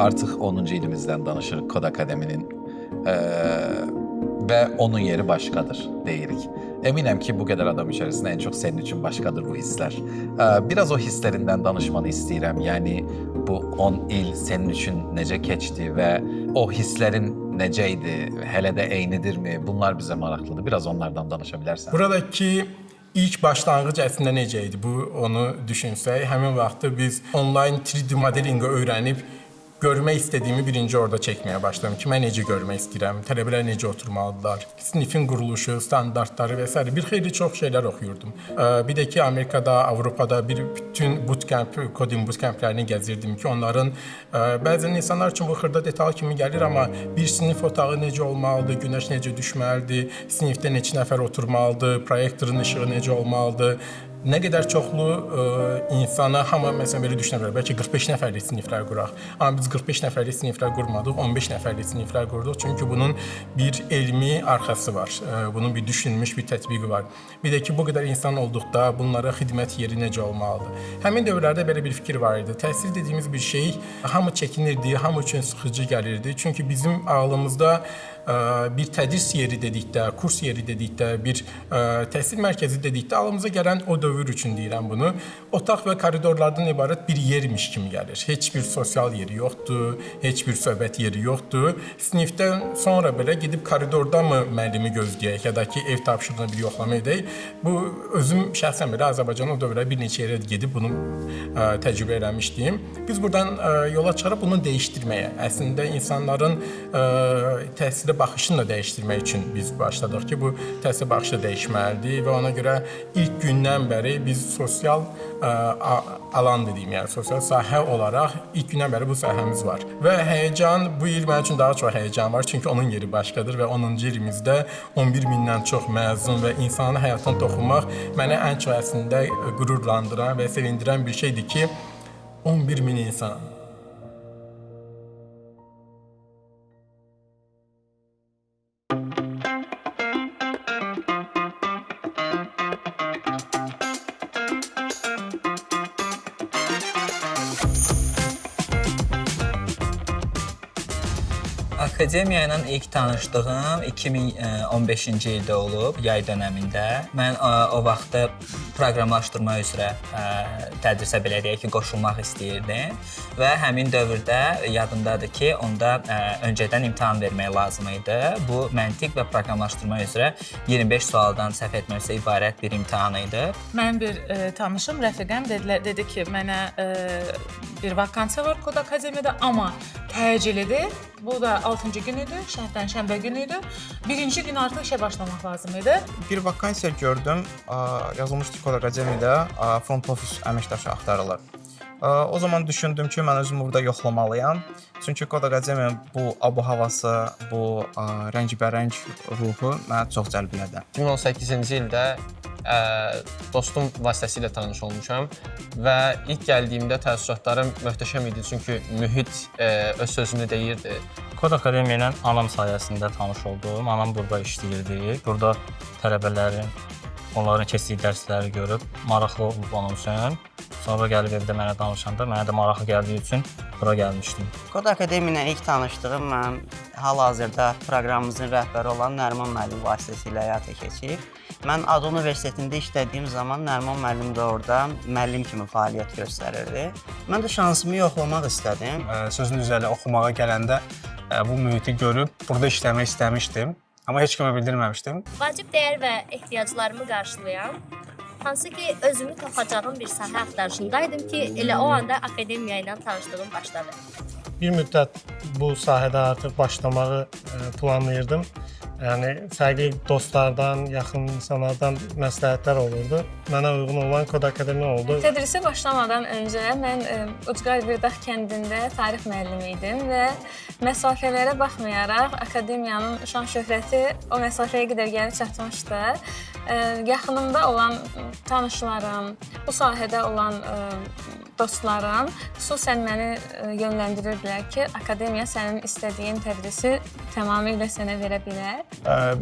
Artıq 10-cu ilimizdən danışırıq Kod Akademinin və onun yeri başqadır deyirik. Əminəm ki, bu qədər adam içərisində ən çox sənin üçün başqadır bu hisslər. Biraz o hisslərindən danışmanı istəyirəm. Yəni bu 10 il sənin üçün necə keçdi və o hisslərin necə idi? Hələ də eynidirmi? Bunlar bizə maraqlıdır. Biraz onlardan danışa bilərsən. Buradakı ilk başlanğıc əslində necə idi? Bu onu düşünsək, həmin vaxtı biz onlayn 3D modelinqi öyrənib görmək istədiyimi birinci orada çəkməyə başladım ki, mən necə görmək istəyirəm, tələbələr necə oturmalıdırlar, sinifin quruluşu, standartları və s. Bir xeyli çox şeylər oxuyurdum. Bir də ki, Amerikada, Avropada bir bütün bootcamp, coding bootcamplərini gəzirdim ki, onların bəzən insanlar üçün bu xırda detal kimi gəlir, amma bir sinif otağı necə olmalıdır, günəş necə düşməlidir, sinifdə neçə nəfər oturmalıdır, proyektorun işığı necə olmalıdır. Nə qədər çoxlu insana, hamı məsələn belə düşünə bilər, bəlkə 45 nəfərlik siniflər quraq. Amma biz 45 nəfərlik siniflər qurmadıq, 15 nəfərlik siniflər qurduq. Çünki bunun bir elmi arxası var, bunun bir düşünülmüş bir tətbiqi var. Bir də ki, bu qədər insan olduqda bunlara xidmət yeri necə olmalıdır? Həmin dövrlərdə belə bir fikir var idi. Təhsil dediyimiz bir şey hamı çəkinirdi, hamı üçün sıxıcı gəlirdi. Çünki bizim ağlımızda bir tədris yeri dedikdə, kurs yeri dedikdə, bir təhsil mərkəzi dedikdə ağlımıza gələn o dövr üçün deyirəm bunu, otaq və koridorlardan ibarət bir yermiş kimi gəlir. Heç bir sosial yeri yoxdur, heç bir söhbət yeri yoxdur. Sinifdən sonra belə gedib koridorda mı müəllimi gözləyək ya da ki, ev tapşırığını bir yoxlama edək. Bu, özüm şəxsən belə Azərbaycanın o dövrə bir neçə yerə gedib bunu təcrübə eləmişdim. Biz buradan yola çıxarıb bunu dəyişdirməyə, əslində insanların təhsilə baxışını da dəyişdirmək üçün biz başladıq ki, bu təhsilə baxışı da dəyişməlidir və ona görə ilk gündən bəri biz sosial alan dediyim, yəni sosial sahə olaraq ilk gündən bəri bu sahəmiz var. Və həyəcan, bu il mənim üçün daha çox həyəcan var, çünki onun yeri başqadır və 10-cu ilimizdə 11 mindən çox məzun və insanın həyatına toxunmaq mənə ən çox əslində qürurlandıran və sevindirən bir şeydir ki, 11 min insan. Akademiya ilə ilk tanışdığım 2015-ci ildə olub, yay dönəmində. Mən o vaxtı proqramlaşdırma üzrə tədrisə belə deyək ki, qoşulmaq istəyirdim və həmin dövrdə yadımdadır ki, onda öncədən imtahan vermək lazım idi. Bu məntiq və proqramlaşdırma üzrə 25 sualdan səhv etmirəmsə ibarət bir imtahan idi. Mənim bir tanışım, rəfiqəm dedi ki, mənə bir vakansiya var Kod Akademiyada, amma təcilidir. Bu da 6-cı gün idi, şəhərdən şənbə günü idi. Birinci gün artıq işə başlamaq lazım idi. Bir vakansiya gördüm, yazılmışdı Kod Akademiyada front office əməkdaşı axtarırlar. O zaman düşündüm ki, mən özümü burada yoxlamalıyam. Çünki Kod Akademiyanın bu abu-havası, bu rəngbərəng ruhu mənə çox cəlb elədi. 2018-ci ildə dostum vasitəsilə tanış olmuşam və ilk gəldiyimdə təəssüratlarım möhtəşəm idi, çünki mühit öz sözünü deyirdi. Kod Akademiya ilə anam sayəsində tanış oldum. Anam burada işləyirdi. Burada tələbələrin, onların keçdiyi dərsləri görüb maraqlı olub onun üçün. Sonra gəlib evdə mənə danışanda, mənə də maraqlı gəldiyi üçün bura gəlmişdim. Kod Akademiya ilə ilk tanışdığım mənim hal-hazırda proqramımızın rəhbəri olan Nəriman müəllim vasitəsilə həyata keçib. Mən ADU Universitetində işlədiyim zaman Nəriman müəllim də orada müəllim kimi fəaliyyət göstərirdi. Mən də şansımı yoxlamaq istədim. Sözün üzərinə oxumağa gələndə bu mühiti görüb burada işləmək istəmişdim. Amma heç kimə bildirməmişdim. Vacib dəyər və ehtiyaclarımı qarşılayan, hansı ki özümü tapacağım bir sahə axtarışındaydım ki, elə o anda akademiya ilə tanışlığım başladı. Bir müddət bu sahədə artıq başlamağı planlayırdım. Yəni fərqli dostlardan, yaxın insanlardan məsləhətlər olurdu. Mənə uyğun olan Kod Akademiya oldu. Tədrisə başlamadan öncə mən Ucqar Birdaq kəndində tarix müəllimi idim və məsafələrə baxmayaraq akademiyanın şan şöhrəti o məsafəyə qədər gəlib çatmışdı. Yaxınımda olan tanışlarım, bu sahədə olan dostlarım xüsusən məni yönləndirirdilər ki, akademiya sənin istədiyin tədrisi tamamilə sənə verə bilər.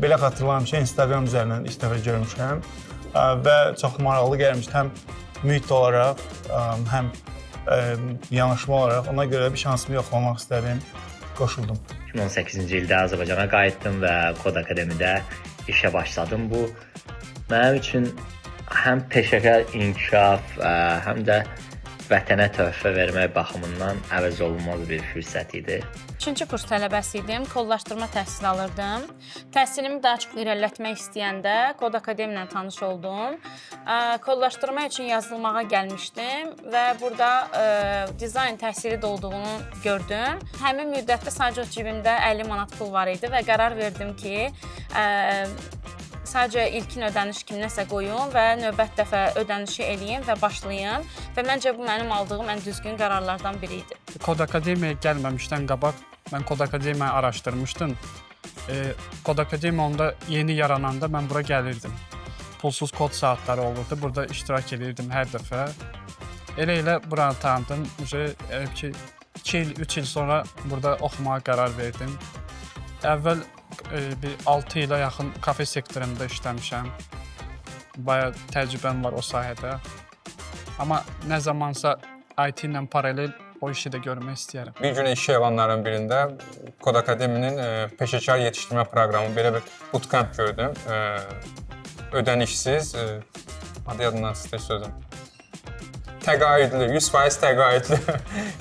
Belə xatırlayıram ki, Instagram üzərindən ilk dəfə görmüşəm və çox maraqlı gəlmişdi. Həm mühit olaraq, həm yanaşma olaraq. Ona görə bir şansımı yoxlamaq istədim, qoşuldum. 2018-ci ildə Azərbaycana qayıtdım və Kod Akademidə işə başladım. Bu mənim üçün həm peşəkar inkişaf, həm də vətənə töhfə vermək baxımından əvəz olunmaz bir fürsət idi. 3-cü kurs tələbəsi idim, kodlaşdırma təhsil alırdım. Təhsilimi daha çox irəlilətmək istəyəndə Kod Akademi ilə tanış oldum. Kodlaşdırma üçün yazılmağa gəlmişdim və burada dizayn təhsili də olduğunu gördüm. Həmin müddətdə sadəcə cibimdə 50 manat pul var idi və qərar verdim ki, sadəcə ilkin ödəniş kimi nəsə qoyum və növbət dəfə ödənişi eləyim və başlayım. Və məncə bu mənim aldığım ən düzgün qərarlardan biri idi. Kod Akademiyaya gəlməmişdən qabaq mən Kod Akademiyanı araşdırmışdım. Kod Akademiya onda yeni yarananda mən bura gəlirdim. Pulsuz kod saatları olurdu. Burada iştirak edirdim hər dəfə. Elə-elə buranı tanıdım. Ki 2 il, 3 il sonra burada oxumağa qərar verdim. Əvvəl bir 6 ilə yaxın kafe sektorunda işləmişəm. Bayağı təcrübəm var o sahədə. Amma nə zamansa IT ilə paralel o işi də görmək istəyərəm. Bir gün işə elanların birində Kod Akademinin peşəkar yetişdirmə proqramı belə bir bootcamp gördüm. Ödənişsiz, adı yadımdan çıxdı sözüm. Təqaüdlü, 100% təqaüdlü.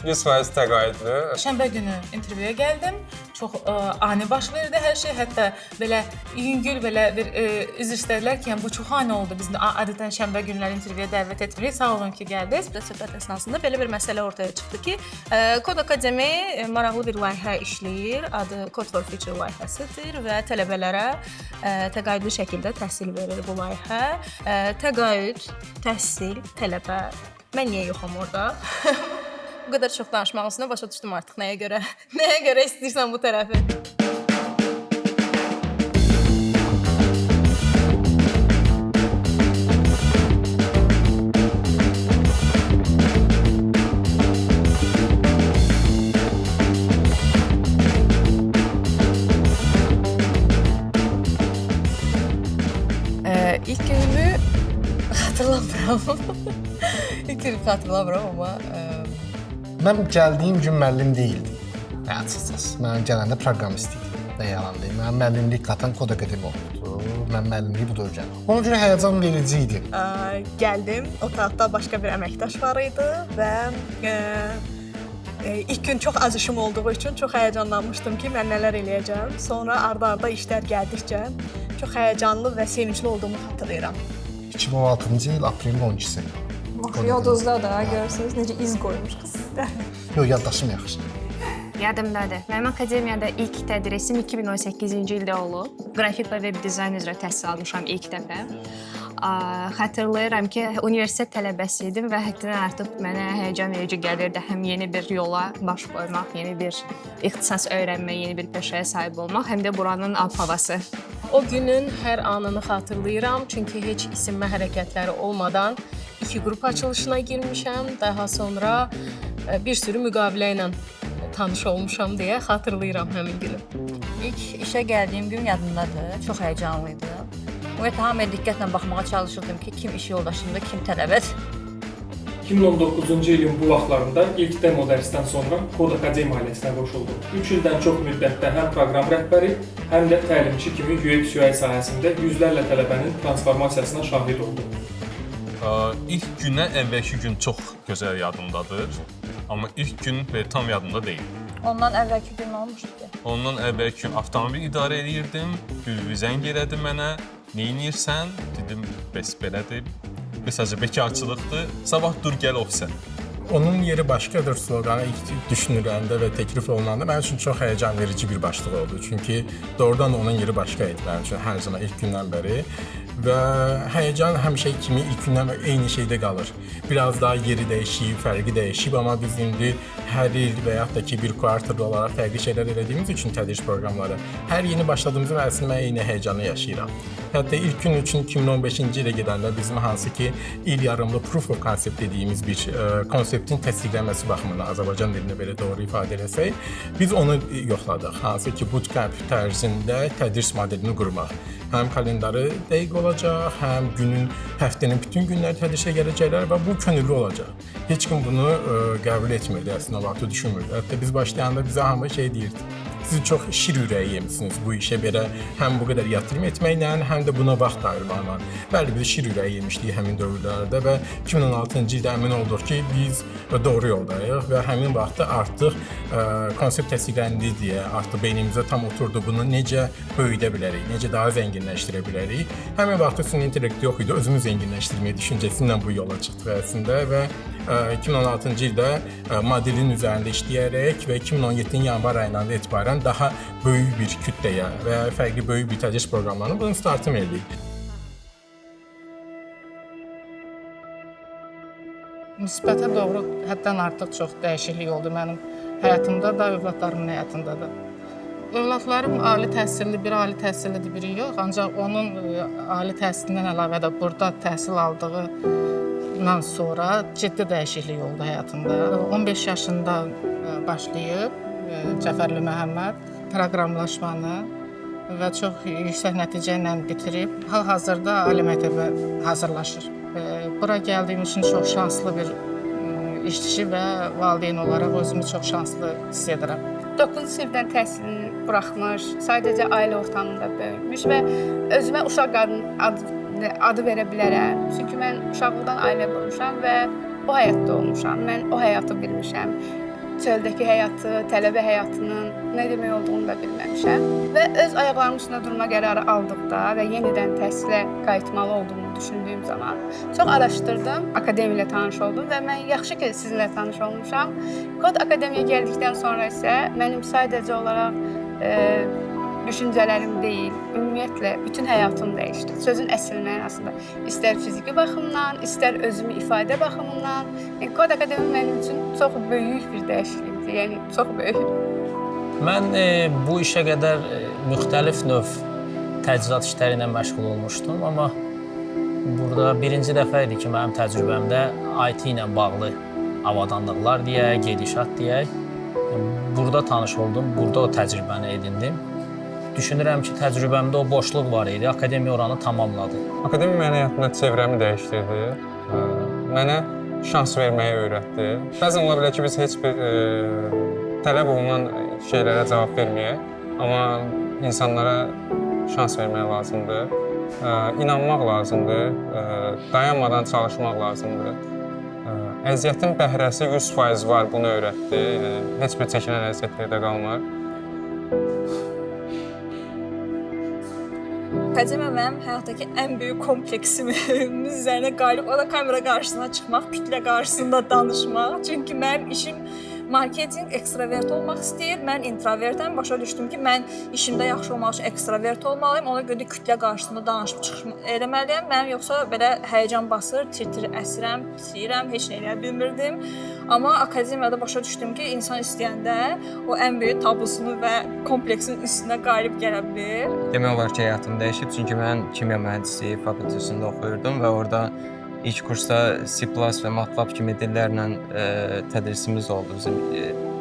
100% təqaüdlü. Şənbə günü intervyuya gəldim. Çox ani baş verdi hər şey. Hətta belə yüngül belə bir üzr istədilər ki, yəni bu çox ani oldu. Biz adətən şənbə günləri intervyuya dəvət etmirik. Sağ olun ki, gəldiniz. Söhbət əsnasında belə bir məsələ ortaya çıxdı ki, Kod Akademi maraqlı bir layihə işləyir. Adı Code for Future layihəsidir və tələbələrə təqaüdlü şəkildə təhsil verir bu layihə. Təqaüd, təhsil, tələbə. Mən niyə yoxam orada? Bu qədər çox danışmağın üstünə başa düşdüm artıq nəyə görə. Nəyə görə istəyirsən bu tərəfi. İlk günümü xatırlamıram. İlk günümü xatırlamıram amma Mən gəldiyim gün müəllim deyildim. Açıqcası, mən gələndə proqramist idim. Nə yalan deyim. Mənim müəllimlik qatan Kod Akademi oldu. Mən müəllimliyi burada öyrəndim. Ona görə həyəcan verici idi. Gəldim, otaqda başqa bir əməkdaş var idi və ilk gün çox az işim olduğu üçün çox həyəcanlanmışdım ki, mən nələr eləyəcəm. Sonra arda-arda işlər gəldikcə çox həyəcanlı və sevincli olduğumu xatırlayıram. 2016-cı il aprelin 12-si. Bax, yadınızda da görürsünüz necə iz qoymuş qız sizdə. Yox, yaddaşım yaxşı. Yadımdadır. Mənim akademiyada ilk tədrisim 2018-ci ildə olub. Qrafik və web dizayn üzrə təhsil almışam ilk dəfə. Xatırlayıram ki, universitet tələbəsi idim və həddindən artıq mənə həyəcan verici gəlirdi həm yeni bir yola baş qoymaq, yeni bir ixtisas öyrənmək, yeni bir peşəyə sahib olmaq, həm də buranın ab-havası. O günün hər anını xatırlayıram, çünki heç isinmə hərəkətləri olmadan 2 qrup açılışına girmişəm. Daha sonra bir sürü müqavilə ilə tanış olmuşam deyə xatırlayıram həmin günü. İlk işə gəldiyim gün yadımdadır, çox həyəcanlı idim. Ümumiyyətlə, hamıya diqqətlə baxmağa çalışırdım ki, kim iş yoldaşımdır, kim tələbədir. 2019-cu ilin bu vaxtlarında ilk demo dərsdən sonra Kod Akademi ailəsinə qoşuldum. 3 ildən çox müddətdə həm proqram rəhbəri, həm də təlimçi kimi UX/UI sahəsində yüzlərlə tələbənin transformasiyasına şahid oldum. İlk gündən əvvəlki gün çox gözəl yadımdadır, amma ilk gün belə tam yadımda deyil. Ondan əvvəlki gün nə olmuşdu ki? Ondan əvvəlki gün avtomobil idarə eləyirdim, bir zəng elədi mənə, neynirsən? Dedim, bəs belədir, qısaca bekarçılıqdır, sabah dur gəl ofisə. Onun yeri başqadır sloqanı ilk düşünüləndə və təklif olunanda mənim üçün çox həyəcan verici bir başlıq oldu. Çünki doğrudan da onun yeri başqa idi mənim üçün hər zaman ilk gündən bəri. Və həyəcan həmişə kimi ilk gündən bəri eyni şeydə qalır. Biraz daha yeri dəyişib, fərqi dəyişib, amma biz indi hər il və yaxud da ki bir kuarter olaraq fərqli şeylər elədiyimiz üçün tədris proqramları hər yeni başladığımızda mən əslində eyni həyəcanı yaşayıram. Hətta ilk gün üçün 2015-ci ilə gedəndə bizim hansı ki il yarımlı proof of concept dediyimiz bir konseptin təsdiqlənməsi baxımından Azərbaycan dilində belə doğru ifadə eləsək, biz onu yoxladıq. Hansı ki bootcamp tərzində tədris modelini qurmaq. Həm kalendarı dəqiq olacaq, həm günün, həftənin bütün günləri tədrisə gələcəklər və bu könüllü olacaq. Heç kim bunu qəbul etmirdi, əslində vaxtı düşünmürdü. Hətta biz başlayanda bizə hamı şey deyirdi: siz çox şir ürəyi yemisiniz bu işə belə, həm bu qədər yatırım etməklə, həm də buna vaxt ayırmaqla. Bəli, biz şir ürəyi yemişdik həmin dövrlərdə və 2016-cı ildə əmin olduq ki, biz doğru yoldayıq və həmin vaxtda artıq konsept təsdiqləndi deyə artıq beynimizə tam oturdu, bunu necə böyüdə bilərik, necə daha zənginləşdirə bilərik. Həmin vaxtda süni intellekt yox idi, özümü zənginləşdirməyə düşüncəsi ilə bu yola çıxdıq əslində və 2016-cı ildə modelin üzərində işləyərək və 2017-nin yanvar ayından etibarən daha böyük bir kütləyə və fərqli böyük bir tədris proqramlarının bunun startını verdik. Müsbətə doğru həddən artıq çox dəyişiklik oldu mənim həyatımda da, övladlarımın həyatında da. Övladlarım ali təhsilli, biri ali təhsillidir, biri yox. Ancaq onun ali təhsilindən əlavə də burada təhsil aldığından sonra ciddi dəyişiklik oldu həyatında. 15 yaşında başlayıb Cəfərli Məhəmməd proqramlaşmanı və çox yüksək nəticə ilə bitirib. Hal-hazırda ali məktəbə hazırlaşır. Bura gəldiyim üçün çox şanslı bir işçi və valideyn olaraq özümü çox şanslı hiss edirəm. 9-cu sinifdən təhsilini buraxmış, sadəcə ailə ortamında böyümüş və özümə uşaq qadın adı verə bilərəm. Çünki mən uşaqlıqdan ailə qurmuşam və o həyatda olmuşam, mən o həyatı bilmişəm. Çöldəki həyatı, tələbə həyatının nə demək olduğunu da bilməmişəm. Və öz ayaqlarımın üstündə durma qərarı aldıqda və yenidən təhsilə qayıtmalı olduğumu düşündüyüm zaman çox araşdırdım, akademiya ilə tanış oldum və mən yaxşı ki, sizinlə tanış olmuşam. Kod Akademiyaya gəldikdən sonra isə mənim sadəcə olaraq düşüncələrim deyil, ümumiyyətlə bütün həyatım dəyişdi. Sözün əsl mənasında. İstər fiziki baxımdan, istər özümü ifadə baxımından. Yəni, Kod Akademiya mənim üçün çox böyük bir dəyişiklikdir, yəni çox böyük. Mən bu işə qədər müxtəlif növ təchizat işləri ilə məşğul olmuşdum, amma burada birinci dəfə idi ki, mənim təcrübəmdə IT ilə bağlı avadanlıqlar deyək, gedişat deyək. Burada tanış oldum, burada o təcrübəni edindim. Düşünürəm ki, təcrübəmdə o boşluq var idi, akademiya oranı tamamladı. Akademiya mənim həyatımda çevrəmi dəyişdirdi, mənə şans verməyi öyrətdi. Bəzən ola bilər ki, biz heç bir tələb olunan şeylərə cavab verməyək, amma insanlara şans vermək lazımdır, inanmaq lazımdır, dayanmadan çalışmaq lazımdır. Əziyyətin bəhrəsi 100% var, bunu öyrətdi, yəni, heç bir çəkilən əziyyət yerdə qalmır. Akademiya mənim həyatdakı ən böyük kompleksimin üzərinə qalib, o da kamera qarşısına çıxmaq, kütlə qarşısında danışmaq. Çünki mənim işim marketinq, ekstravert olmaq istəyir. Mən introvertəm, başa düşdüm ki, mən işimdə yaxşı olmaq üçün ekstravert olmalıyım. Ona görə də kütlə qarşısında danışıb çıxış eləməliyəm. Mənim yoxsa belə həyəcan basır, tir-tir əsirəm, titrəyirəm, heç nə eləyə bilmirdim. Amma akademiyada başa düşdüm ki, insan istəyəndə o ən böyük tabusunu və kompleksin üstünə qalib gələ bilir. Demək olar ki, həyatım dəyişib, çünki mən kimya mühəndisliyi fakültəsində oxuyurdum və orada ilk kursda C++ və MATLAB kimi dillərlə tədrisimiz oldu, bizim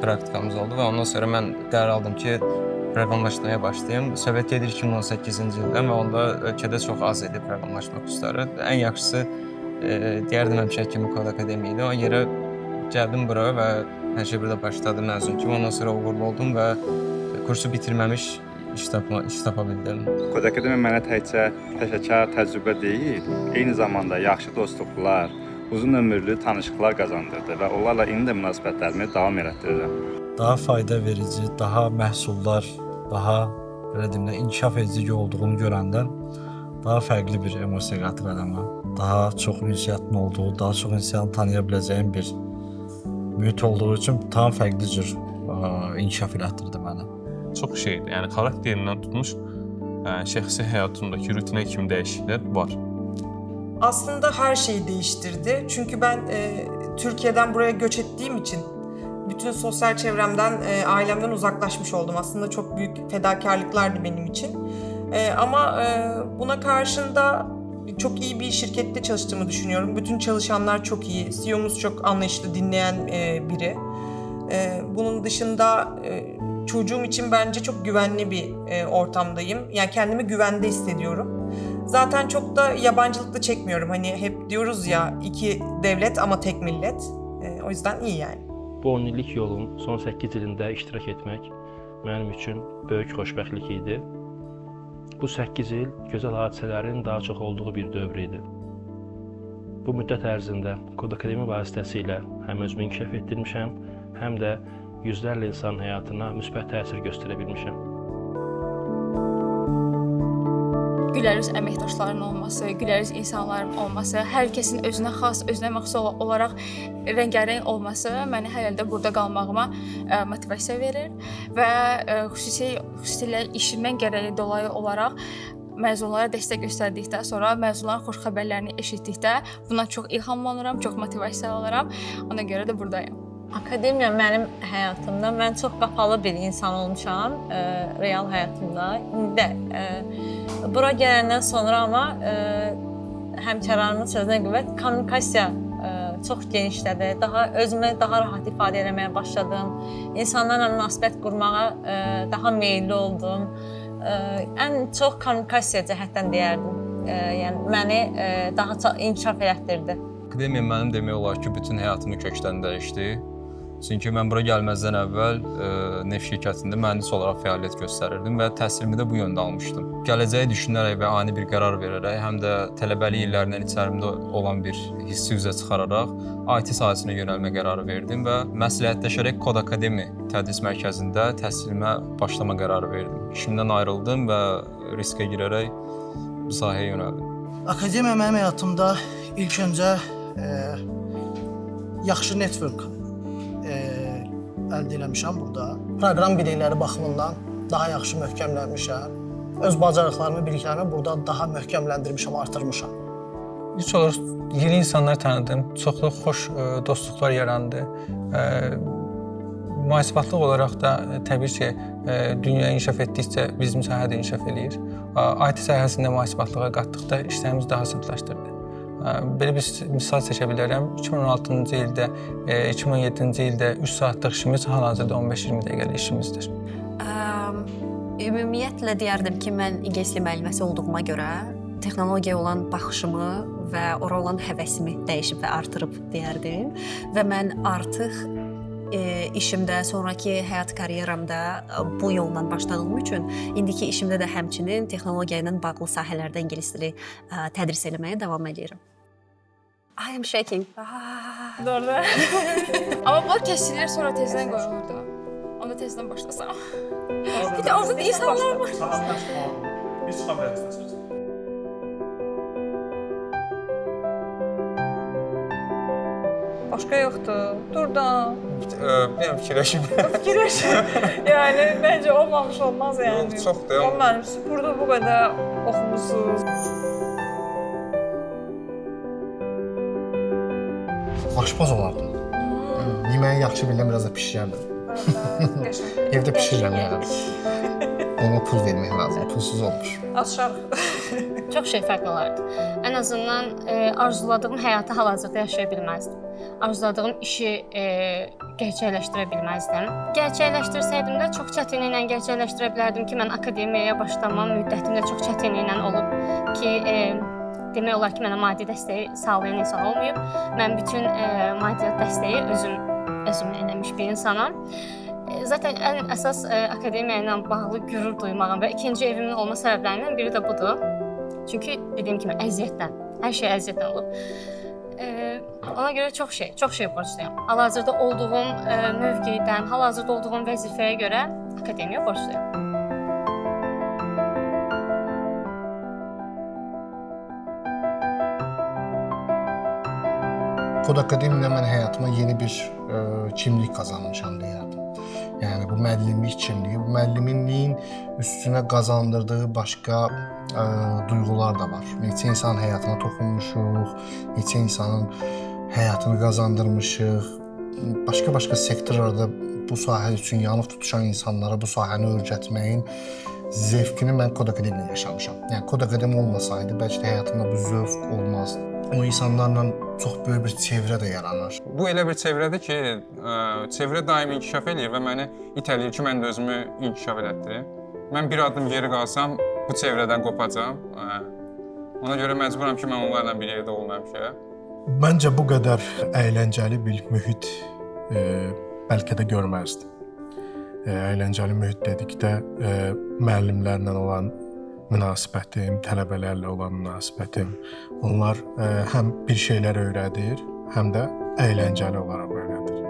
praktikamız oldu və ondan sonra mən qərar aldım ki, proqramlaşmaya başlayım. Söhbət gedir 2018-ci ildən və onda ölkədə çox az idi proqramlaşma kursları. Ən yaxşısı deyərdim həmişə kimi Kod Akademiya idi. Ona görə gəldim bura və hər şey burada başladı məzun kimi. Ondan sonra uğurlu oldum və kursu bitirməmiş iş tapa bildim. Kod Akademiya mənə təkcə peşəkar təcrübə deyil, eyni zamanda yaxşı dostluqlar, uzun ömürlü tanışlıqlar qazandırdı və onlarla indi də münasibətlərimi davam elətdirirəm. Daha fayda verici, daha məhsuldar, daha belə deyim də, inkişaf edici olduğunu görəndə daha fərqli bir emosiya qatır adama. Daha çox ünsiyyətin olduğu, daha çox insanı tanıya biləcəyim bir mühit olduğu üçün tam fərqli cür inkişaf elətdirdi məni. Çox şeydir, yəni xarakterindən tutmuş şəxsi həyatındakı rutinə kimi dəyişikliklər var. Aslında her şeyi değiştirdi. Çünkü ben Türkiye'den buraya göç ettiğim için bütün sosyal çevremden, ailemden uzaklaşmış oldum. Aslında çok büyük fedakarlıklardı benim için. Ama buna karşın da çok iyi bir şirkette çalıştığımı düşünüyorum. Bütün çalışanlar çok iyi, CEO'muz çok anlayışlı, dinleyen biri. Bunun dışında Çocuğum için bence çok güvenli bir ortamdayım. Yani kendimi güvende hissediyorum. Zaten çok da yabancılık da çekmiyorum. Hani hep diyoruz ya iki devlet ama tek millet. O yüzden iyi yani. Bu 10 illik yolun son 8 ilində iştirak etmək mənim üçün böyük xoşbəxtlik idi. Bu 8 il gözəl hadisələrin daha çox olduğu bir dövr idi. Bu müddət ərzində Kod Akademi vasitəsilə həm özümü inkişaf etdirmişəm, həm də yüzlərlə insanın həyatına müsbət təsir göstərə bilmişəm. Gülərüz əməkdaşların olması, gülərüz insanların olması, hər kəsin özünə xas, özünə məxsus olaraq rəngarəng olması məni hələ də burada qalmağıma motivasiya verir və xüsusilə işimdən gərəyi dolayı olaraq məzunlara dəstək göstərdikdən sonra, məzunların xoş xəbərlərini eşitdikdə bundan çox ilhamlanıram, çox motivasiya alıram. Ona görə də buradayım. Akademiya mənim həyatımda, mən çox qapalı bir insan olmuşam real həyatımda. İndi də bura gələndən sonra amma həmkarlarımın sözünə qüvvət kommunikasiya çox genişlədi. Daha özümü daha rahat ifadə eləməyə başladım. İnsanlarla münasibət qurmağa daha meyilli oldum. Ən çox kommunikasiya cəhətdən deyərdim. Yəni məni daha çox inkişaf elətdirdi. Akademiya mənim demək olar ki, bütün həyatımı kökdən dəyişdi. Çünki mən bura gəlməzdən əvvəl neft şirkətində mühəndis olaraq fəaliyyət göstərirdim və təhsilimi də bu yöndə almışdım. Gələcəyi düşünərək və ani bir qərar verərək, həm də tələbəlik illərindən içərimdə olan bir hissi üzə çıxararaq IT sahəsinə yönəlmə qərarı verdim və məsləhətləşərək Kod Akademi tədris mərkəzində təhsilimə başlama qərarı verdim. İşimdən ayrıldım və riskə girərək bu sahəyə yönəldim. Akademiya mənim həyatımda ilk öncə yaxşı network əldə eləmişəm burada. Proqram bilikləri baxımından daha yaxşı möhkəmlənmişəm. Öz bacarıqlarımı, biliklərimi burada daha möhkəmləndirmişəm, artırmışam. İlk olaraq yeni insanlar tanıdım, çoxlu xoş dostluqlar yarandı. Mühasibatlıq olaraq da təbii ki, dünya inkişaf etdikcə bizim sahə də inkişaf eləyir. IT sahəsində mühasibatlığa qatdıqda işlərimiz daha sadlaşdırdı. Belə bir misal çəkə bilərəm. 2016-cı ildə, 2017-ci ildə 3 saatlıq işimiz hal-hazırda 15-20 dəqiqəlik işimizdir. Ümumiyyətlə deyərdim ki, mən ingilis dili müəlliməsi olduğuma görə texnologiyaya olan baxışımı və ora olan həvəsimi dəyişib və artırıb deyərdim. Və mən artıq işimdə, sonrakı həyat karyeramda bu yolla başladığım üçün indiki işimdə də həmçinin texnologiya ilə bağlı sahələrdə ingilis dili tədris eləməyə davam edirəm. I am shaking. Doğru. Amma bunlar kəsilir, sonra tezdən qoyulur da. Onda tezdən başlasam. Bir də orada da insanlar var. Biz çıxa bilərsiniz. Başqa yoxdur. Dur da. Bir fikirləşim. Fikirləşim. Yəni məncə olmamış olmaz yəni. Yox, çoxdur. Olmamış. Burada bu qədər oxumusunuz. Aşpaz olardım. Yeməyi yaxşı bilirəm, biraz da pişirərdim. Evdə pişirirəm yəni. Ona pul vermək lazım, pulsuz olmur. Aşağı. Çox şey fərq olardı. Ən azından arzuladığım həyatı hal-hazırda yaşaya bilməzdim. Arzuladığım işi gerçəkləşdirə bilməzdim. Gerçəkləşdirsəydim də çox çətinliklə gerçəkləşdirə bilərdim ki, mən akademiyaya başlamam müddətimdə çox çətinliklə olub ki, demək olar ki, mənə maddi dəstəyi sağlayan insan olmayıb. Mən bütün maddi dəstəyi özüm eləmiş bir insanam. Zaten ən əsas akademiya ilə bağlı qürur duymağım və ikinci evimin olma səbəblərindən biri də budur. Çünki dediyim kimi əziyyətdən, hər şey əziyyətdən olub. Ona görə çox şey borcluyam. Hal-hazırda olduğum mövqedən, hal-hazırda olduğum vəzifəyə görə akademiya borcluyam. Kod Akademiya mən həyatıma yeni bir kimlik qazanmışam deyərdim. Yəni bu müəllimlik kimliyi, bu müəllimliyin üstünə qazandırdığı başqa duyğular da var. Neçə insanın həyatına toxunmuşuq, neçə insanın həyatını qazandırmışıq. Başqa-başqa sektorlarda bu sahə üçün yanıb tutuşan insanlara bu sahəni öyrətməyin zevkini mən Kod Akademiyada yaşamışam. Yəni Kod Akademi olmasaydı bəlkə də həyatımda bu zövq olmazdı. O insanlarla Çox böyük bir çevrə də yaranır. Bu elə bir çevrədir ki, çevrə daim inkişaf eləyir və məni itələyir ki, mən də özümü inkişaf elətdirim. Mən bir addım geri qalsam, bu çevrədən qopacam. Ona görə məcburam ki, mən onlarla bir yerdə olum həmişə. Məncə bu qədər əyləncəli bir mühit bəlkə də görməzdim. Əyləncəli mühit dedikdə müəllimlərlə olan münasibətim, tələbələrlə olan münasibətim, onlar həm bir şeylər öyrədir, həm də əyləncəli olaraq öyrədir.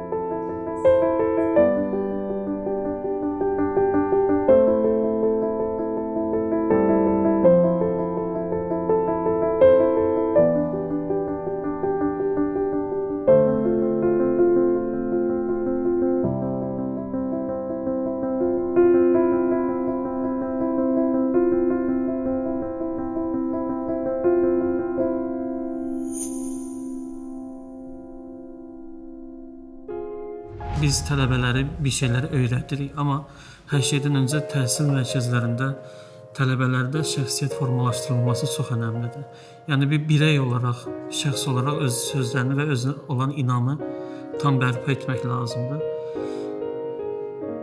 Biz tələbələri bir şeylər öyrədirik, amma hər şeydən öncə təhsil mərkəzlərində tələbələrdə şəxsiyyət formalaşdırılması çox önəmlidir. Yəni bir birey olaraq, şəxs olaraq öz sözlərini və özünə olan inamı tam bərpa etmək lazımdır.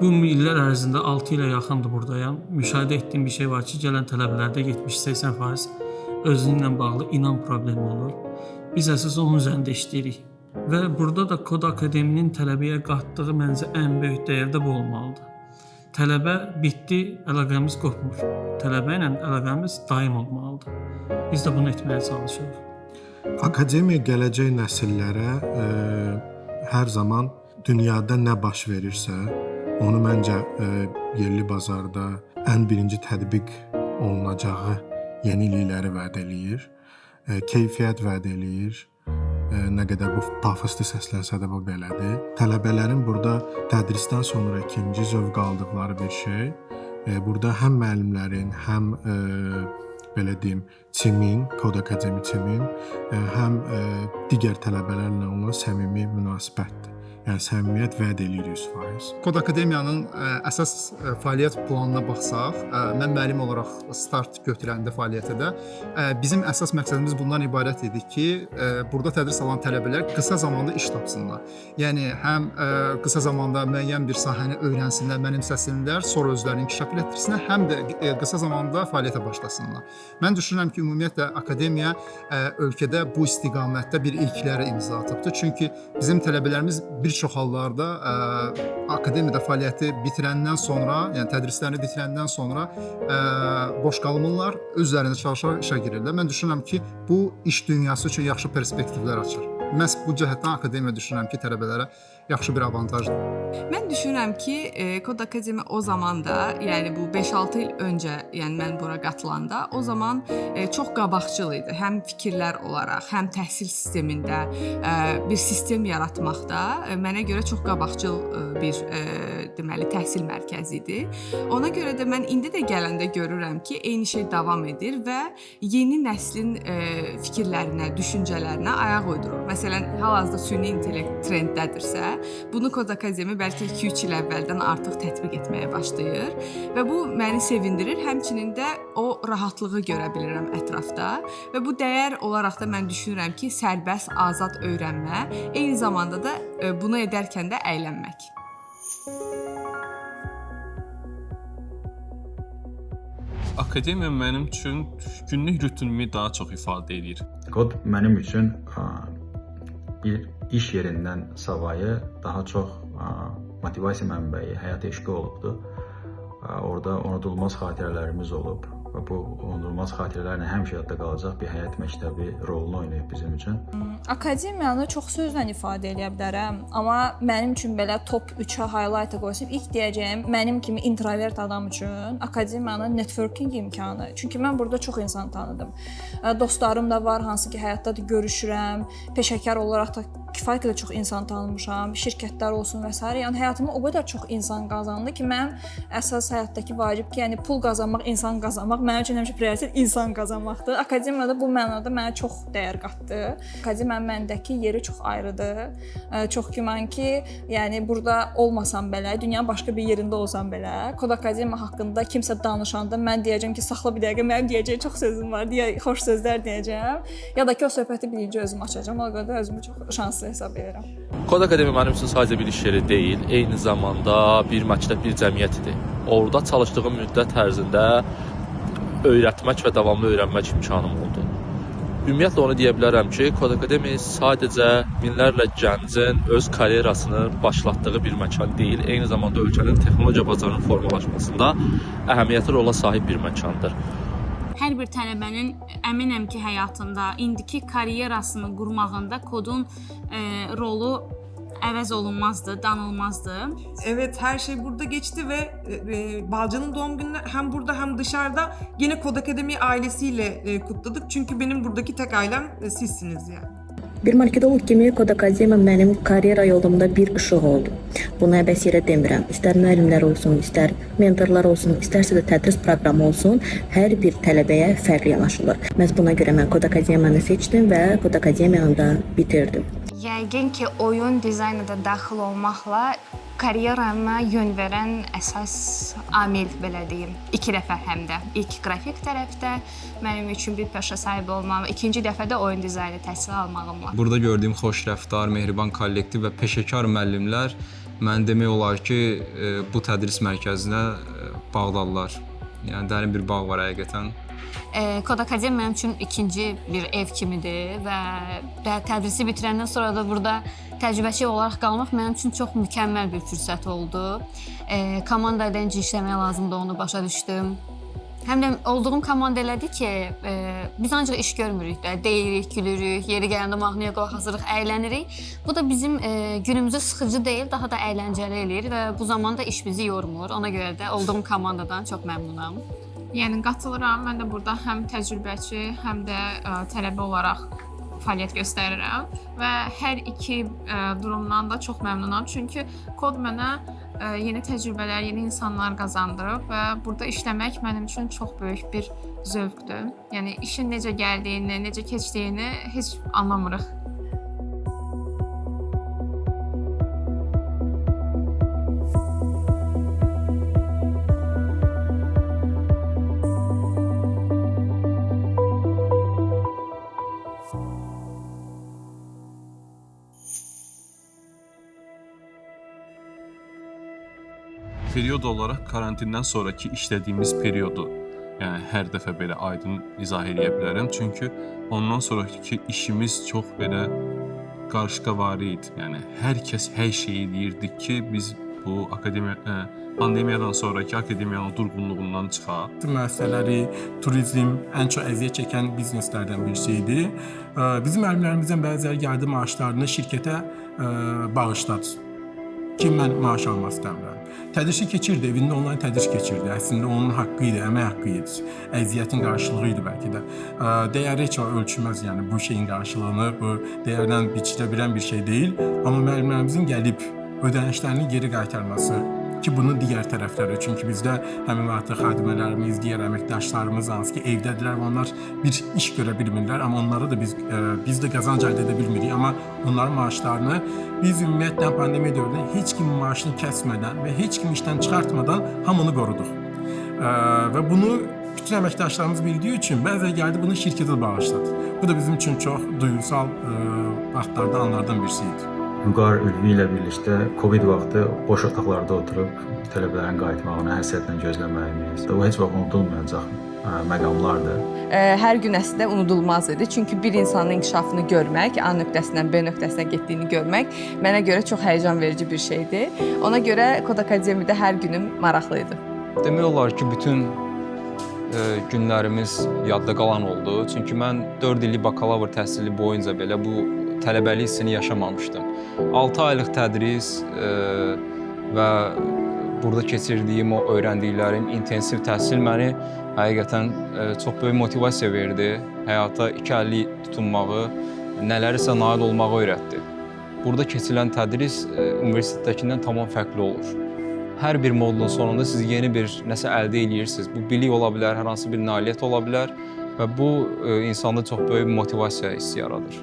Bu illər ərzində 6 ilə yaxındır buradayam. Müşahidə etdiyim bir şey var ki, gələn tələbələrdə 70-80% özünlə bağlı inam problemi olur. Biz əsas onun üzərində işləyirik. Və burada da Kod Akademinin tələbəyə qatdığı məncə ən böyük dəyər də bu olmalıdır. Tələbə bitdi, əlaqəmiz qopmur. Tələbə ilə əlaqəmiz daim olmalıdır. Biz də bunu etməyə çalışırıq. Akademiya gələcək nəsillərə hər zaman dünyada nə baş verirsə, onu məncə yerli bazarda ən birinci tətbiq olunacağı yenilikləri vəd eləyir, keyfiyyət vəd eləyir. Nə qədər bu pafoslu səslənsə də bu belədir. Tələbələrin burada tədrisdən sonra ikinci zövq aldıqları bir şey, burada həm müəllimlərin, həm belə deyim, timin, Kod Akademi timin, həm digər tələbələrlə olan səmimi münasibətdir. Yəni səmimiyyət vəd eləyir 100%. Kod Akademiyanın əsas fəaliyyət planına baxsaq, mən müəllim olaraq start götürəndə fəaliyyətə də bizim əsas məqsədimiz bundan ibarət idi ki, burada tədris alan tələbələr qısa zamanda iş tapsınlar. Yəni həm qısa zamanda müəyyən bir sahəni öyrənsinlər, mənimsəsinlər, sonra özlərini inkişaf elətdirsinlər, həm də qısa zamanda fəaliyyətə başlasınlar. Mən düşünürəm ki, ümumiyyətlə akademiya ölkədə bu istiqamətdə bir ilklərə imza atıbdır. Çünki bizim tələbələrimiz bir çox hallarda akademiyada fəaliyyəti bitirəndən sonra, yəni tədrislərini bitirəndən sonra boş qalmırlar, öz üzərində çalışaraq işə girirlər. Mən düşünürəm ki, bu iş dünyası üçün yaxşı perspektivlər açır. Məhz bu cəhətdən akademiya düşünürəm ki, tələbələrə yaxşı bir avantajdır. Mən düşünürəm ki, Kod Akademi o zaman da, yəni bu 5-6 il öncə, yəni mən bura qatılanda, o zaman çox qabaqcıl idi. Həm fikirlər olaraq, həm təhsil sistemində bir sistem yaratmaqda mənə görə çox qabaqcıl bir deməli təhsil mərkəzi idi. Ona görə də mən indi də gələndə görürəm ki, eyni şey davam edir və yeni nəslin fikirlərinə, düşüncələrinə ayaq uydurur. Məsələn, hal-hazırda süni intellekt trenddədirsə, bunu Kod Akademi bəlkə 2-3 il əvvəldən artıq tətbiq etməyə başlayır və bu məni sevindirir. Həmçinin də o rahatlığı görə bilirəm ətrafda və bu dəyər olaraq da mən düşünürəm ki, sərbəst, azad öyrənmə, eyni zamanda da bunu edərkən də əylənmək. Akademiya mənim üçün günlük rutinimi daha çox ifadə edir. Kod mənim üçün bir iş yerindən savayı daha çox motivasiya mənbəyi, həyat eşqi olubdur. Orada unudulmaz xatirələrimiz olub və bu unudulmaz xatirələrlə həmişə yadda qalacaq bir həyat məktəbi rolunu oynayıb bizim üçün. Akademiyanı çox sözlə ifadə eləyə bilərəm, amma mənim üçün belə top 3-ə highlight-a qoysam, ilk deyəcəyim mənim kimi introvert adam üçün akademiyanın networking imkanı. Çünki mən burada çox insan tanıdım. Dostlarım da var, hansı ki həyatda da görüşürəm, peşəkar olaraq da kifayət qədər çox insan tanımışam, şirkətlər olsun və s. Yəni həyatıma o qədər çox insan qazandı ki, mənim əsas həyatdakı vacib ki, yəni pul qazanmaq, insan qazanmaq Mənim üçün həmişə prioritet insan qazanmaqdır. Akademiyada bu mənada mənə çox dəyər qatdı. Akademiyanın məndəki yeri çox ayrıdır. Çox güman ki, yəni burada olmasam belə, dünyanın başqa bir yerində olsam belə, Kod Akademiya haqqında kimsə danışanda mən deyəcəm ki, saxla bir dəqiqə, mənim deyəcəyim çox sözüm var, deyə xoş sözlər deyəcəm. Ya da ki, o söhbəti birinci özüm açacağam. Ona görə də özümü çox şanslı hesab edirəm. Kod Akademiya mənim üçün sadəcə bir iş yeri deyil, eyni zamanda bir məktəb, bir cəmiyyət idi. Orada çalışdığım müddət ərzində öyrətmək və davamlı öyrənmək imkanım oldu. Ümumiyyətlə onu deyə bilərəm ki, Kod Akademiya sadəcə minlərlə gəncin öz karyerasını başlatdığı bir məkan deyil, eyni zamanda ölkənin texnologiya bazarının formalaşmasında əhəmiyyətli rola sahib bir məkandır. Hər bir tələbənin əminəm ki, həyatında, indiki karyerasını qurmağında kodun rolu əvəz olunmazdı, danılmazdı. Evet, her şey burada geçti ve Balcan'ın doğum gününü hem burada hem dışarıda yine Kod Akademi ailesiyle kutladık. Çünkü benim buradaki tek ailem sizsiniz yani. Bir marketoloq kimi Kod Akademiya mənim karyera yolumda bir işıq oldu. Bunu əbəs yerə demirəm. İstər müəllimlər olsun, istər mentorlar olsun, istərsə də tədris proqramı olsun, hər bir tələbəyə fərqli yanaşılır. Məhz buna görə mən Kod Akademiyanı seçdim və Kod Akademiyanı da bitirdim. Yəqin ki, oyun dizaynı da daxil olmaqla karyerama yön verən əsas amil, belə deyim. İki dəfə həm də. İlk qrafik tərəfdə mənim üçün bir peşə sahibi olmam, ikinci dəfə də oyun dizaynı təhsil almağımla. Burada gördüyüm xoş rəftar, mehriban kollektiv və peşəkar müəllimlər mən demək olar ki, bu tədris mərkəzinə bağladılar. Yəni dərin bir bağ var həqiqətən. Kod Akademiya mənim üçün ikinci bir ev kimidir və tədrisi bitirəndən sonra da burada təcrübəçi olaraq qalmaq mənim üçün çox mükəmməl bir fürsət oldu. Komanda ilə necə işləmək lazımdır, onu başa düşdüm. Həm də olduğum komanda elədir ki, biz ancaq iş görmürük də, deyirik, gülürük, yeri gələndə mahnıya qulaq asırıq, əylənirik. Bu da bizim günümüzü sıxıcı deyil, daha da əyləncəli eləyir və bu zaman da iş bizi yormur. Ona görə də olduğum komandadan çox məmnunam. Yəni qatılıram. Mən də burada həm təcrübəçi, həm də tələbə olaraq fəaliyyət göstərirəm və hər iki durumdan da çox məmnunam. Çünki kod mənə yeni təcrübələr, yeni insanlar qazandırıb və burada işləmək mənim üçün çox böyük bir zövqdür. Yəni işin necə gəldiyini, necə keçdiyini heç anlamırıq. Period olaraq karantindən sonrakı işlədiyimiz periodu, yəni hər dəfə belə aydın izah eləyə bilərəm. Çünki ondan sonrakı işimiz çox belə qarışqavari idi. Yəni hər kəs hər şeyi eləyirdi ki, biz bu akademiya pandemiyadan sonrakı akademiyanın durğunluğundan çıxaq. Müəssisələri, turizm ən çox əziyyət çəkən bizneslərdən birisi idi. Bizim müəllimlərimizdən bəziləri gəldi maaşlarını şirkətə bağışladı ki, mən maaş almaq istəmirəm. Tədrisi keçirdi, evində onlayn tədris keçirdi. Əslində onun haqqı idi, əmək haqqı idi. Əziyyətin qarşılığı idi bəlkə də. Dəyəri heç ölçülməz, yəni bu şeyin qarşılığını bu dəyərlə biçilə bilən bir şey deyil. Amma müəllimlərimizin gəlib ödənişlərini geri qaytarması ki, bunu digər tərəfləri, çünki bizdə həmin vaxtda xadimələrimiz, digər əməkdaşlarımız hansı ki evdədirlər və onlar bir iş görə bilmirlər, amma onları da biz də qazanc əldə edə bilmirik, amma onların maaşlarını biz ümumiyyətlə pandemiya dövründə heç kimin maaşını kəsmədən və heç kimi işdən çıxartmadan hamını qoruduq. Və bunu bütün əməkdaşlarımız bildiyi üçün bəzən gəldi bunu şirkətə bağışladı. Bu da bizim üçün çox duyğusal vaxtlarda, anlardan birisi idi. Vüqar Ülvi ilə birlikdə Covid vaxtı boş otaqlarda oturub tələbələrin qayıtmağını həsrətlə gözləməyimiz, o heç vaxt unudulmayacaq məqamlardır. Hər gün əslində unudulmaz idi. Çünki bir insanın inkişafını görmək, A nöqtəsindən B nöqtəsinə getdiyini görmək mənə görə çox həyəcan verici bir şeydir. Ona görə Kod Akademiyada hər günüm maraqlı idi. Demək olar ki, bütün günlərimiz yadda qalan oldu. Çünki mən 4 illik bakalavr təhsili boyunca belə bu tələbəlik hissini yaşamamışdım. 6 aylıq tədris və burada keçirdiyim o öyrəndiklərim, intensiv təhsil məni həqiqətən çox böyük motivasiya verdi. Həyata iki əlli tutunmağı, nələrisə nail olmağı öyrətdi. Burada keçirilən tədris universitetdəkindən tamam fərqli olur. Hər bir modulun sonunda siz yeni bir nəsə əldə eləyirsiniz. Bu bilik ola bilər, hər hansı bir nailiyyət ola bilər və bu insanda çox böyük motivasiya hissi yaradır.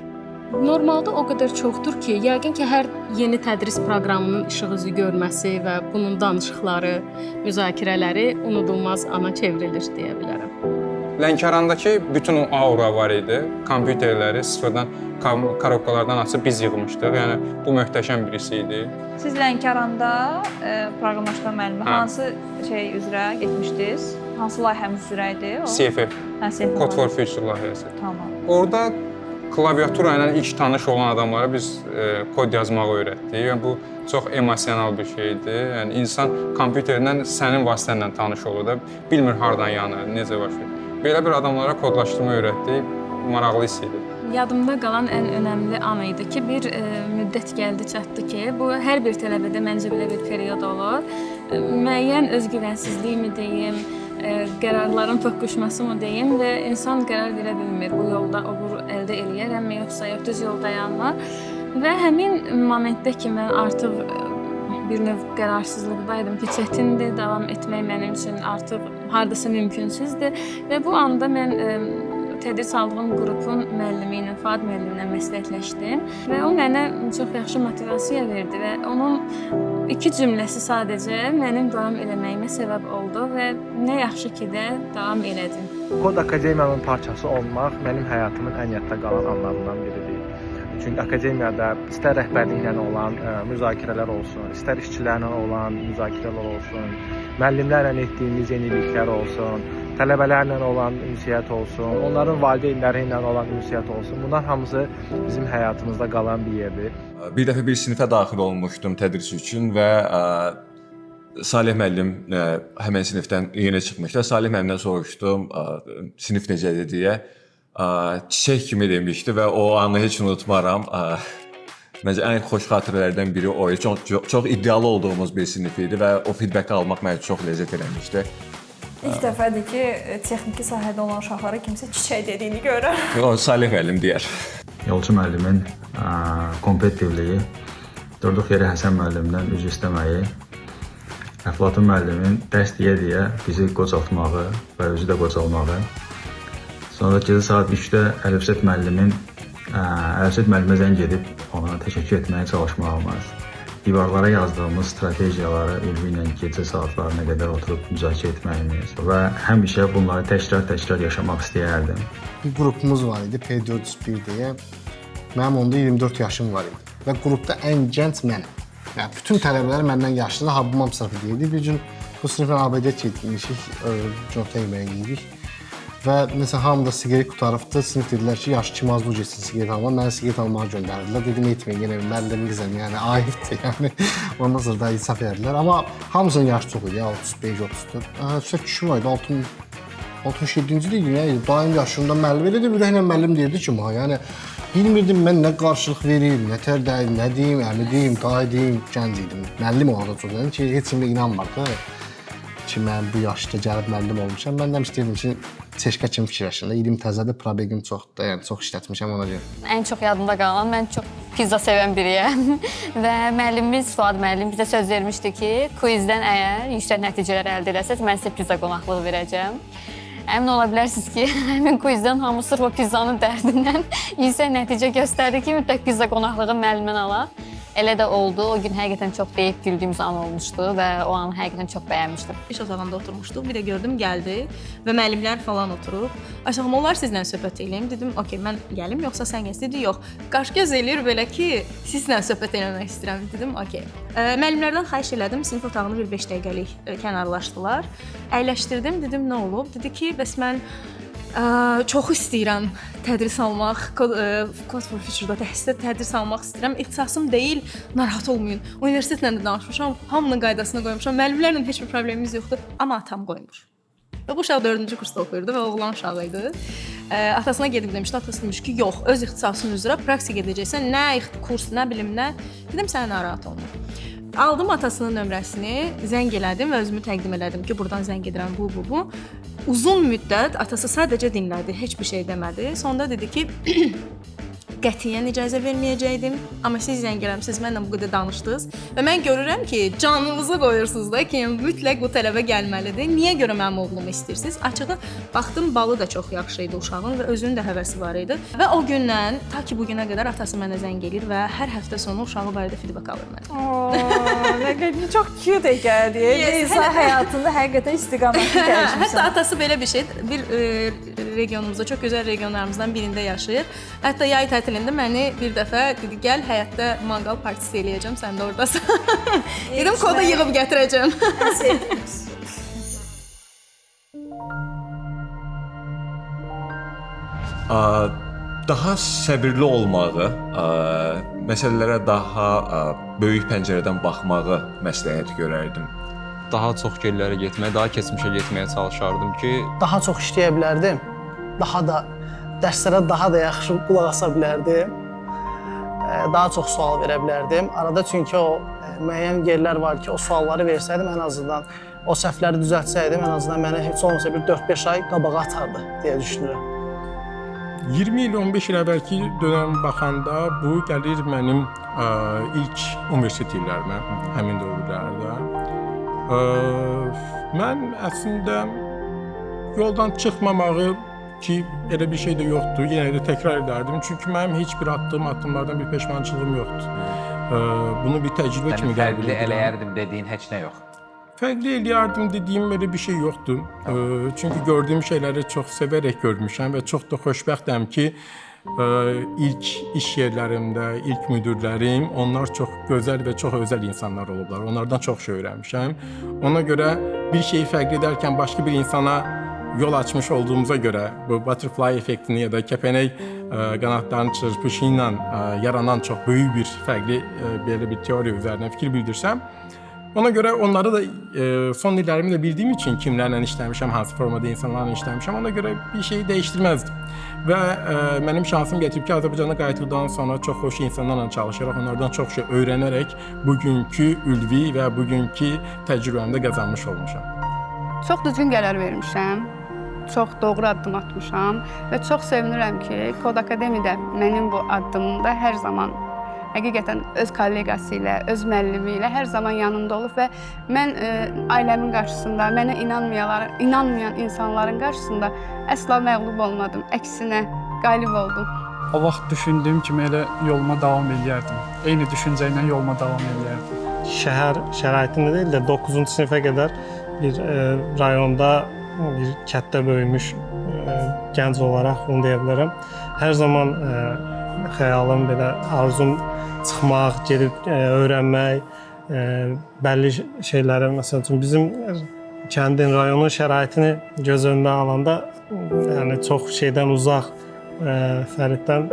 Normalda o qədər çoxdur ki, yəqin ki, hər yeni tədris proqramının işıq üzü görməsi və bunun danışıqları, müzakirələri unudulmaz ana çevrilir deyə bilərəm. Lənkərandakı bütün o aura var idi. Kompüterləri sıfırdan korobkalardan açıb biz yığmışdıq. Yəni bu möhtəşəm birisi idi. Siz Lənkəranda proqramlaşdırma müəllimi hansı şey üzrə getmişdiniz? Hansı layihəmiz üzrə idi o? CFF. Hə, CFF. Code for Future layihəsi. Tamam. Orada klaviatura ilə ilk tanış olan adamlara biz kod yazmağı öyrətdik. Yəni bu çox emosional bir şeydir. Yəni insan kompüterlə sənin vasitənlə tanış olur da, bilmir hardan yanır, necə baş verir. Belə bir adamlara kodlaşdırma öyrətdik, maraqlı hiss idi. Yadımda qalan ən önəmli an idi ki, bir müddət gəldi, çatdı ki, bu hər bir tələbədə məncə belə bir period olur. Müəyyən özgüvənsizliyimi deyim, qərarların toqquşması mı deyim və insan qərar verə bilmir. Bu yolda uğur əldə eləyərəmmi, yoxsa yox, düz yoldayam mı? Və həmin momentdə ki, mən artıq bir növ qərarsızlıqdaydım ki, çətindir, davam etmək mənim üçün artıq hardasa mümkünsüzdür və bu anda mən tədris aldığım qrupun müəllimi ilə, Fuad müəllimlə məsləhətləşdim və o mənə çox yaxşı motivasiya verdi və onun iki cümləsi sadəcə mənim davam eləməyimə səbəb oldu və nə yaxşı ki də davam elədim. Kod Akademiyanın parçası olmaq mənim həyatımın ən yadda qalan anlarından biridir. Çünki akademiyada istər rəhbərliklə olan müzakirələr olsun, istər işçilərlə olan müzakirələr olsun, müəllimlərlə etdiyimiz yeniliklər olsun, tələbələrlə olan ünsiyyət olsun, onların valideynləri ilə olan ünsiyyət olsun. Bunlar hamısı bizim həyatımızda qalan bir yerdir. Bir dəfə bir sinifə daxil olmuşdum tədris üçün və Salih müəllim həmin sinifdən yeni çıxmışdı. Salih müəllimdən soruşdum, sinif necədir deyə. Çiçək kimi demişdi və o anı heç unutmaram. Məncə ən xoş xatirələrdən biri o idi. Çox, çox iddialı olduğumuz bir sinif idi və o feedback almaq mənə çox ləzzət eləmişdi. İlk dəfədir ki, texniki sahədə olan uşaqlara kimsə çiçək dediyini görürəm. O Salih müəllim deyər. Yolçu müəllimin kompetitivliyi, durduq yerə Həsən müəllimdən üzr istəməyi, Əflatun müəllimin dərs deyə-deyə bizi qocaltmağı və özü də qocalmağı. Sonra gecə saat 3-də Əlifşət müəllimin Əlifşət müəllimə zəng edib ona təşəkkür etməyə çalışmağımız, divarlara yazdığımız strategiyaları Ülvi ilə gecə saatlarına qədər oturub müzakirə etməyimiz və həmişə bunları təkrar-təkrar yaşamaq istəyərdim. Bir qrupumuz var idi, P401 deyə. Mənim onda 24 yaşım var idi və qrupda ən gənc mənəm. Yəni bütün tələbələr məndən yaşlıdır, Habumam sınıfı deyirdi. Bir gün bu siniflə ABD getmişik, günorta yeməyi yedik. Və məsələn hamı da siqaret qurtarıbdı. Sinif dedilər ki, yaşı kim azlı getsin siqaret almağa. Məni siqaret almağa göndərdilər. Dedim etməyin, yenə müəllimin qızım, yəni ayıbdır. Yəni ondan sonra da insaf elədilər. Amma hamısının yaşı çox idi, ya 35, 34. Üstə kişi var idi, 67-ci il idi, yəni dayım yaşında müəllim elə də ürəklə müəllim deyirdi ki, mənə, yəni bilmirdim mən nə qarşılıq verim, nə tər deyim, nə deyim, əmi deyim, dayı deyim, gənc idim. Müəllim olanda çox dedim ki, heç kimə inanmırdı ki, mən bu yaşda gəlib müəllim olmuşam. Mən də istəyirdim ki, çeşka kimi fikirləşim də, ilim təzədir, probegim çoxdur, yəni çox işlətmişəm ona görə. Ən çox yadımda qalan, mən çox pizza sevən biriyəm və müəllimimiz Fuad müəllim bizə söz vermişdi ki, quizdən əgər yüksək nəticələr əldə eləsəz, mən sizə pizza qonaqlığı verəcəm. Əmin ola bilərsiniz ki, həmin quizdən hamı sırf o pizzanın dərdindən yüksək nəticə göstərdi ki, mütləq pizza qonaqlığı müəllimdən alaq. Elə də oldu. O gün həqiqətən çox deyib güldüyümüz an olmuşdu və o anı həqiqətən çox bəyənmişdim. İş otağında oturmuşduq. Bir də gördüm gəldi və müəllimlər falan oturub. Aşağım onlar sizlə söhbət eləyim. Dedim, "Okey, mən gəlim yoxsa sən gəlsin?" Dedi, "Yox." Qaş göz eləyir belə ki, sizlə söhbət eləmək istəyirəm. Dedim, "Okey." Müəllimlərdən xahiş elədim, sinif otağını bir 5 dəqiqəlik kənarlaşdılar. Əyləşdirdim, dedim, "Nə olub?" Dedi ki, "Bəs mən çox istəyirəm tədris almaq, Code for Future-da təhsildə tədris almaq istəyirəm. İxtisasım deyil, narahat olmayın. Universitetlə də danışmışam, hamının qaydasını qoymuşam. Müəllimlərlə heç bir problemimiz yoxdur, amma atam qoymur." Və bu uşaq 4-cü kursda oxuyurdu və oğlan uşağı idi. Atasına gedib demişdi, atası demiş ki, yox, öz ixtisasın üzrə praktik edəcəksən, nə kurs, nə bilim nə. Dedim, sən narahat olma. Aldım atasının nömrəsini, zəng elədim və özümü təqdim elədim ki, buradan zəng edirəm, bu. Uzun müddət atası sadəcə dinlədi, heç bir şey demədi. Sonda dedi ki, Qətiyyən icazə verməyəcəkdim. Amma siz zəng eləmisiniz, mənlə bu qədər danışdınız və mən görürəm ki, canınızı qoyursunuz da ki, mütləq bu tələbə gəlməlidir. Niyə görə mənim oğlumu istəyirsiniz? Açığı baxdım, balı da çox yaxşı idi uşağın və özünün də həvəsi var idi. Və o gündən ta ki bu günə qədər atası mənə zəng eləyir və hər həftə sonu uşağı barədə feedback alır məndən. Nə qədər çox cute hekayədir. Yes, İnsan həyatında həqiqətən istiqamətini dəyişmişsən. Hətta atası belə bir şey, bir regionumuzda, çox gözəl regionlarımızdan birində yaşayır. Hətta yay tətilində məni bir dəfə dedi, gəl həyətdə manqal partisi eləyəcəm, sən də oradasan. Dedim, kodu yığıb gətirəcəm. Daha səbirli olmağı, məsələlərə daha böyük pəncərədən baxmağı məsləhət görərdim. Daha çox gerilərə getməyə, daha keçmişə getməyə çalışardım ki, Daha çox işləyə bilərdim. Daha da dərslərə daha da yaxşı qulaq asa bilərdim. Daha çox sual verə bilərdim. Arada çünki o müəyyən yerlər var ki, o sualları versəydim ən azından o səhvləri düzəltsəydim, ən azından mənə heç olmasa bir 4-5 ay qabağa atardı deyə düşünürəm. 20 il, 15 il əvvəlki dönəm baxanda bu gəlir mənim ilk universitet illərimə, həmin dövrlərdə. Mən əslində yoldan çıxmamağı ki, elə bir şey də yoxdur, yenə də təkrar edərdim. Çünki mənim heç bir attığım addımlardan bir peşmançılığım yoxdur. Bunu bir təcrübə kimi qəbul fərqli edirəm. eləyərdim dediyin heç nə yox. Fərqli eləyərdim dediyim elə bir şey yoxdur. Çünki gördüyüm şeyləri çox sevərək görmüşəm və çox da xoşbəxtəm ki, ilk iş yerlərimdə, ilk müdirlərim, onlar çox gözəl və çox özəl insanlar olublar. Onlardan çox şey öyrənmişəm. Ona görə bir şeyi fərqli edərkən başqa bir insana yol açmış olduğumuza görə bu butterfly effektini ya da kəpənək qanadlarının çırpışı ilə yaranan çox böyük bir fərqli belə bir teoriya üzərinə fikir bildirsəm, ona görə onları da son illərimi də bildiyim üçün kimlərlə işləmişəm, hansı formada insanlarla işləmişəm, ona görə bir şeyi dəyişdirməzdim. Və mənim şansım gətirib ki, Azərbaycana qayıtdıqdan sonra çox xoş insanlarla çalışaraq, onlardan çox şey öyrənərək bugünkü ülvi və bugünkü təcrübəmdə qazanmış olmuşam. Çox düzgün qərar vermişəm, çox doğru addım atmışam və çox sevinirəm ki, Kod Akademidə mənim bu addımımda hər zaman həqiqətən öz kolleqası ilə, öz müəllimi ilə hər zaman yanımda olub və mən ailəmin qarşısında, mənə inanmayan insanların qarşısında əsla məğlub olmadım. Əksinə, qalib oldum. O vaxt düşündüyüm kimi elə yoluma davam eləyərdim. Eyni düşüncə ilə yoluma davam eləyərdim. Şəhər şəraitində deyil də 9-cu sinifə qədər bir rayonda, bir kənddə böyümüş gənc olaraq bunu deyə bilərəm. Hər zaman xəyalım, belə arzum çıxmaq, gedib öyrənmək, bəlli şeyləri, məsəl üçün bizim kəndin, rayonun şəraitini göz önünə alanda, yəni çox şeydən uzaq, Fəriddən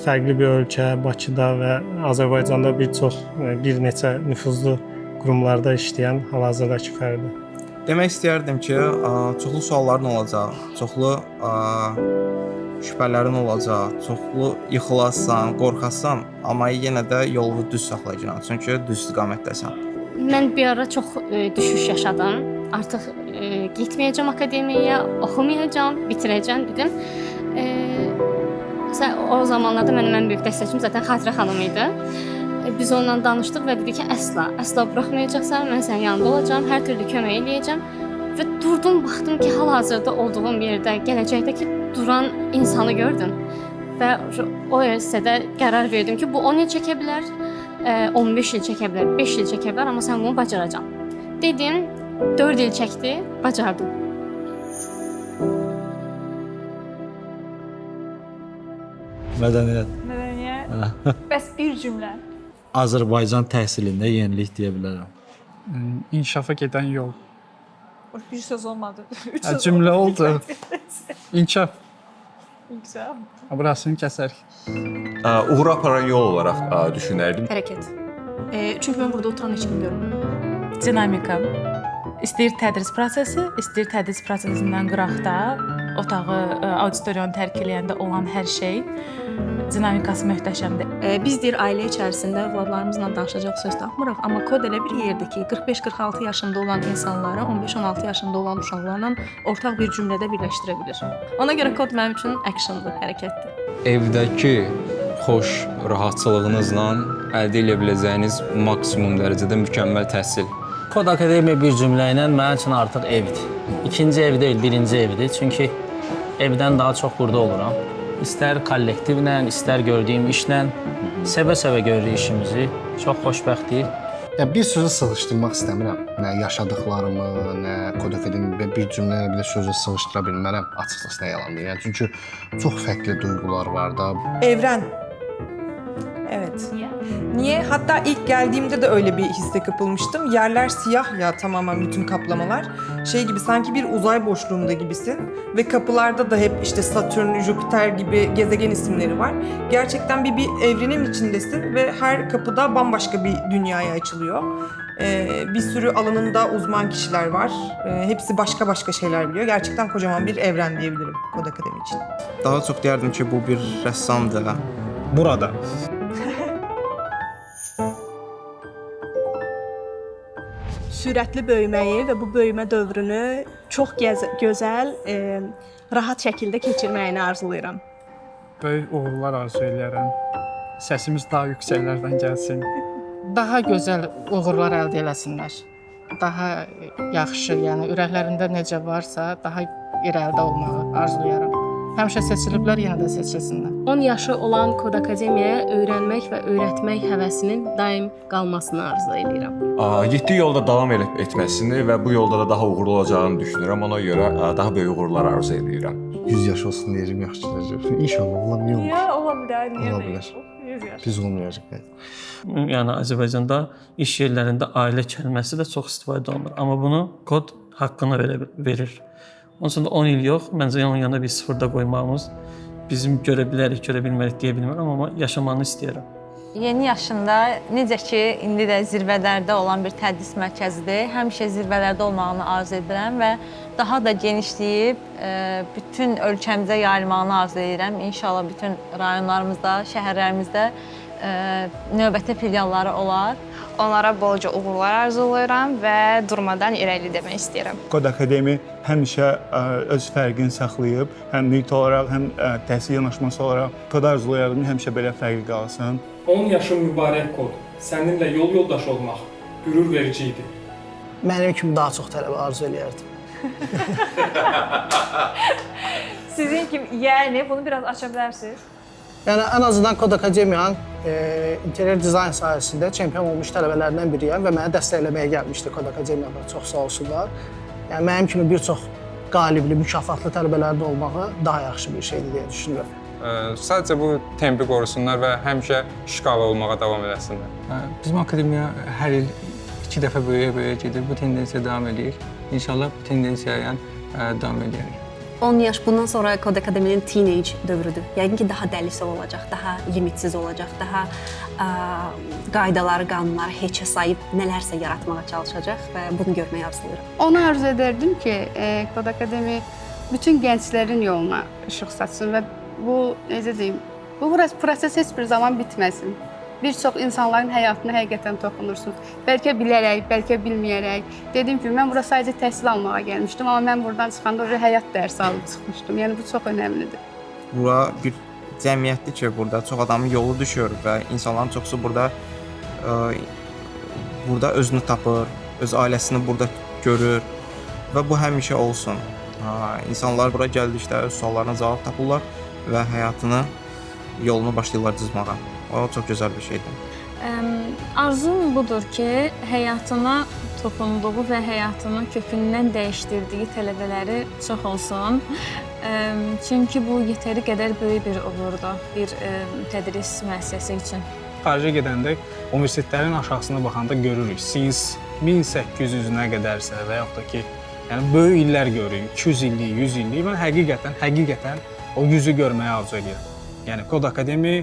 fərqli bir ölkə, Bakıda və Azərbaycanda bir çox, bir neçə nüfuzlu qurumlarda işləyən hal-hazırdakı Fəridi. Demək istəyərdim ki, çoxlu sualların olacaq, çoxlu şübhələrin olacaq, çoxlu yıxılasan, qorxasan, amma yenə də yolunu düz saxlayacaqsan, çünki düz istiqamətdəsən. Mən bir ara çox düşüş yaşadım. Artıq getməyəcəm akademiyaya, oxumayacağam, bitirəcəm dedim. O zamanlarda mənim ən böyük dəstəkçim zaten Xatirə xanım idi. Biz onunla danışdıq və dedi ki, əsla, əsla buraxmayacaqsan, mən sənin yanında olacağam, hər türlü kömək eləyəcəm. Və durdum, baxdım ki, hal-hazırda olduğum yerdə, gələcəkdəki duran insanı gördüm. Və o hissədə qərar verdim ki, bu 10 il çəkə bilər, 15 il çəkə bilər, 5 il çəkə bilər, amma sən bunu bacaracaqsan. Dedim, 4 il çəkdi, bacardım. Mədəniyyət. Mədəniyyət. Bəs bir cümlə. Azərbaycan təhsilində yenilik deyə bilərəm. İnkişafa gedən yol. Bir söz olmadı. Üç söz Cümlə oldu. İnkişaf. İnkişaf. Burasını kəsərik. Uğura aparan yol olaraq düşünərdim. Hərəkət. Çünki mən burada oturan heç kim görmürəm. Dinamika. İstəyir tədris prosesi, istəyir tədris prosesindən qıraqda otağı, auditoriyanı tərk eləyəndə olan hər şey dinamikası möhtəşəmdir. Biz deyir ailə içərisində övladlarımızla danışacaq söz tapmırıq, amma kod elə bir yerdir ki, 45-46 yaşında olan insanları 15-16 yaşında olan uşaqlarla ortaq bir cümlədə birləşdirə bilir. Ona görə kod mənim üçün actiondır, hərəkətdir. Evdəki xoş rahatçılığınızla əldə edə biləcəyiniz maksimum dərəcədə mükəmməl təhsil. Kod Akademiya bir cümlə ilə mənim üçün artıq evdir. İkinci ev deyil, birinci evdir. Çünki evdən daha çox burada oluram. İstər kollektivlə, istər gördüyüm işlə sevə-sevə görürük işimizi. Çox xoşbəxtiyik. Yəni bir sözə sığışdırmaq istəmirəm. Nə yaşadıqlarımı, nə Kod Akademiya bir cümlə belə sözə sığışdıra bilmərəm. Açıqcası nə yalan deyim. Yəni çünki çox fərqli duyğular var da. Evren. Evet. Niye? Niye? Hatta ilk geldiğimde de öyle bir hisse kapılmıştım. Yerler siyah ya, tamamen bütün kaplamalar. Şey gibi, sanki bir uzay boşluğunda gibisin. Ve kapılarda da hep işte Satürn, Jüpiter gibi gezegen isimleri var. Gerçekten bir evrenin içindesin ve her kapıda bambaşka bir dünyaya açılıyor. Bir sürü alanında uzman kişiler var. Hepsi başka başka şeyler biliyor. Gerçekten kocaman bir evren diyebilirim Kod Akademi için. Daha çox deyərdim ki, bu bir rəssamdır. Burada. Sürətli böyüməyi və bu böyümə dövrünü çox gözəl, rahat şəkildə keçirməyini arzulayıram. Böyük uğurlar arzu eləyirəm. Səsimiz daha yüksəklərdən gəlsin. Daha gözəl uğurlar əldə eləsinlər. Daha yaxşı, yəni ürəklərində necə varsa, daha irəlidə olmağı arzulayıram. Həmişə seçiliblər, yenə də seçilsinlər. 10 yaşı olan Kod Akademiyaya öyrənmək və öyrətmək həvəsinin daim qalmasını arzu eləyirəm. Getdiyi yolda davam etməsini və bu yolda da daha uğurlu olacağını düşünürəm. Ona görə daha böyük uğurlar arzu eləyirəm. 100 yaş olsun deyəcəm, yaxşı gələcək. İnşallah, ola niyə olmaz? Niyə ola bilər, niyə Ola bilər. 100 yaş. Biz olmayacaq. Yəni Azərbaycanda iş yerlərində ailə kəlməsi də çox istifadə olunur. Amma bunu kod haqqını verir. Onun üçün də 10 il yox, məncə onun yanına bir sıfır da qoymağımız bizim görə bilərik, görə bilmərik deyə bilmirəm, amma yaşamanı istəyirəm. Yeni yaşında necə ki, indi də zirvələrdə olan bir tədris mərkəzidir. Həmişə zirvələrdə olmağını arzu edirəm və daha da genişləyib bütün ölkəmizə yayılmağını arzu edirəm. İnşallah bütün rayonlarımızda, şəhərlərimizdə növbəti filialları olar. Onlara bolca uğurlar arzulayıram və durmadan irəli demək istəyirəm. Kod Akademi həmişə öz fərqini saxlayıb, həm mühit olaraq, həm təhsil yanaşması olaraq. Kod arzulayardım ki, həmişə belə fərqli qalsın. 10 yaşın mübarək Kod, səninlə yol yoldaşı olmaq qürur verici idi. Mənim kimi daha çox tələbə arzu eləyərdim. Sizin kimi, yəni bunu biraz aça bilərsiniz? Yəni ən azından Kod Akademiyanın interior dizayn sahəsində çempion olmuş tələbələrindən biriyəm və məni dəstəkləməyə gəlmişdi Kod Akademiyada, çox sağ olsunlar. Yəni mənim kimi bir çox qalibli, mükafatlı tələbələrin olmağı daha yaxşı bir şeydir deyə düşünürəm. Sadəcə bu tempi qorusunlar və həmişə şkalı olmağa davam eləsinlər. Bizim akademiya hər il 2 dəfə böyüyə-böyüyə gedir. Bu tendensiya davam eləyir. İnşallah bu tendensiyaya davam eləyərik. 10 yaş bundan sonra Kod Akademinin teenage dövrüdür. Yəqin ki, daha dəlisov olacaq, daha limitsiz olacaq, daha qaydaları, qanunları heçə sayıb nələrsə yaratmağa çalışacaq və bunu görməyi arzulayıram. Onu arzu edərdim ki, Kod Akademi bütün gənclərin yoluna işıq saçsın və bu, necə deyim, bu proses heç bir zaman bitməsin. Bir çox insanların həyatına həqiqətən toxunursunuz. Bəlkə bilərək, bəlkə bilməyərək. Dediyim kimi, mən bura sadəcə təhsil almağa gəlmişdim, amma mən buradan çıxanda oraya həyat dərsi alıb çıxmışdım. Yəni bu çox önəmlidir. Bura bir cəmiyyətdir ki, burada çox adamın yolu düşür və insanların çoxusu burada özünü tapır, öz ailəsini burada görür və bu həmişə olsun. İnsanlar bura gəldikdə öz suallarına cavab tapırlar və həyatını, yolunu başlayırlar cızmağa. O çox gözəl bir şeydir. Arzum budur ki, həyatına toxunduğu və həyatını kökündən dəyişdirdiyi tələbələri çox olsun. Çünki bu yetəri qədər böyük bir uğurdur bir tədris müəssisəsi üçün. Xaricə gedəndə universitetlərin aşağısına baxanda görürük. Since 1800-nə qədərsə və yaxud da ki, yəni böyük illər görürük, 200 illik, 100 illik. Mən həqiqətən o 100-ü görməyi arzu edirəm. Yəni Kod Akademi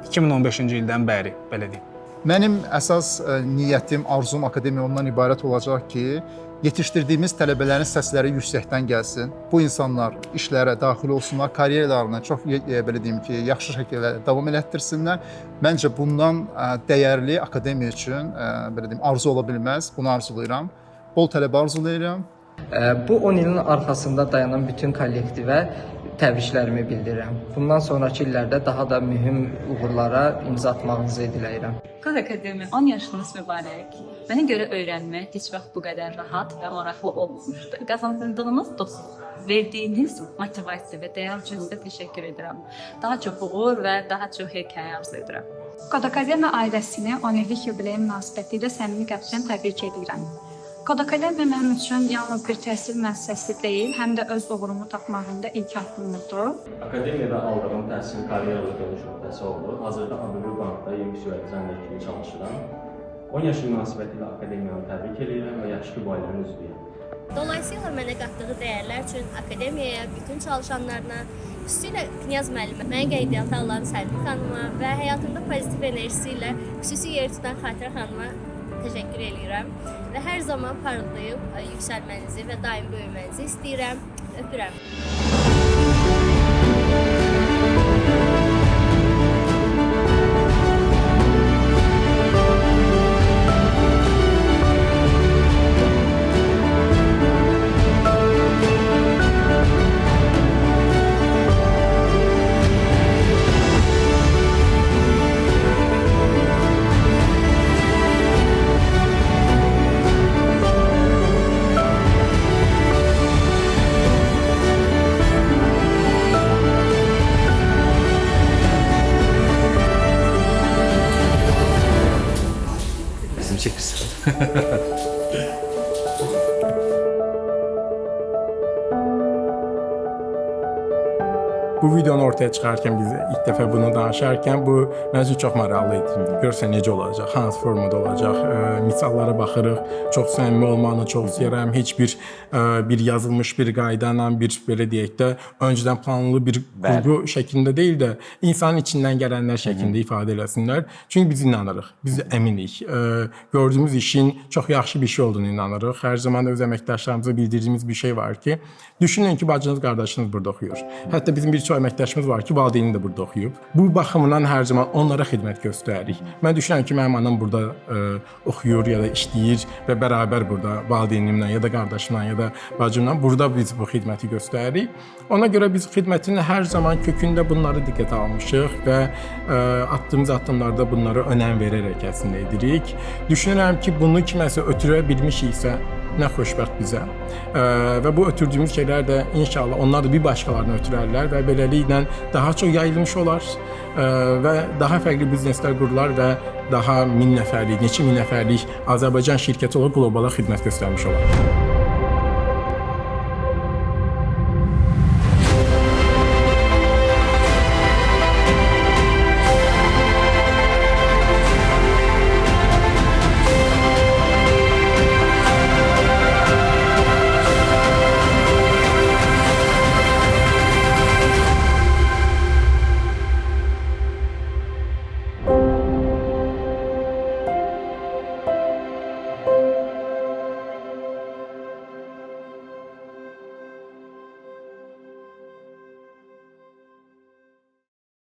2015-ci ildən bəri, belə deyim. Mənim əsas niyyətim, arzum akademiya ondan ibarət olacaq ki, yetişdirdiyimiz tələbələrin səsləri yüksəkdən gəlsin. Bu insanlar işlərə daxil olsunlar, karyeralarını çox belə deyim ki, yaxşı şəkildə davam elətdirsinlər. Məncə bundan dəyərli akademiya üçün belə deyim, arzu ola bilməz. Bunu arzulayıram. Bol tələbə arzulayıram. Bu 10 ilin arxasında dayanan bütün kollektivə təbriklərimi bildirirəm. Bundan sonrakı illərdə daha da mühüm uğurlara imza atmağınızı diləyirəm. Kod Akademi 10 yaşınız mübarək. Mənə görə öyrənmək heç vaxt bu qədər rahat və maraqlı olmamışdı. Qazandırdığınız dostluq, verdiyiniz motivasiya və dəyər üçün sizə təşəkkür edirəm. Daha çox uğur və daha çox hekayə arzu edirəm. Kod Akademi ailəsini 10 illik yubileyi münasibətilə səmimi qəlbdən təbrik edirəm. Kod Akademi mənim üçün yalnız bir təhsil müəssisəsi deyil, həm də öz uğurumu tapmağımda ilk addımdır. Akademiyada aldığım təhsil karyerada dönüş nöqtəsi oldu. Hazırda ABB Bankda UX UI dizayner kimi çalışıram. 10 yaş münasibətilə akademiyanı təbrik edirəm və yaxşı ki, bu ailənin üzvüyəm. Dolayısıyla mənə qatdığı dəyərlər üçün akademiyaya, bütün çalışanlarına, xüsusilə Knyaz müəllimə, mənə qeydiyyatı alan Səlmi xanıma və həyatımda pozitiv enerjisi ilə xüsusi yer tutan Xatirə xanıma təşəkkür eləyirəm və hər zaman parıldayıb yüksəlmənizi və daim böyümənizi istəyirəm. Öpürəm. Bizim çəkirsən. Bu videonu ortaya çıxarkən biz ilk dəfə bunu danışarkən bu mənim üçün çox maraqlı idi. Görsən necə olacaq, hansı formada olacaq, misallara baxırıq. Çox səmimi olmağını çox istəyirəm. Heç bir bir yazılmış bir qayda ilə, bir belə deyək də, öncədən planlı bir qurğu şəklində deyil də, insanın içindən gələnlər şəklində ifadə eləsinlər. Çünki biz inanırıq, biz əminik. Gördüyümüz işin çox yaxşı bir şey olduğunu inanırıq. Hər zaman öz əməkdaşlarımıza bildirdiyimiz bir şey var ki, düşünün ki, bacınız, qardaşınız burada oxuyur. Hətta bizim bir çox əməkdaşımız var ki, valideyni də burada oxuyub. Bu baxımdan hər zaman onlara xidmət göstəririk. Mən düşünürəm ki, mənim anam burada oxuyur ya da işləyir və bərabər burada valideynimlə ya da qardaşımla ya da bacımla burada biz bu xidməti göstəririk. Ona görə biz xidmətin hər zaman kökündə bunları diqqətə almışıq və attığımız addımlarda bunlara önəm verərək əslində edirik. Düşünürəm ki, bunu kiməsə ötürə bilmişiksə, nə xoşbəxt bizə. Və bu ötürdüyümüz şeylər də inşallah onlar da bir başqalarını ötürərlər və beləliklə daha çox yayılmış olar və daha fərqli bizneslər qurular və daha min nəfərlik, neçə min nəfərlik Azərbaycan şirkəti olaraq qlobala xidmət göstərmiş olar.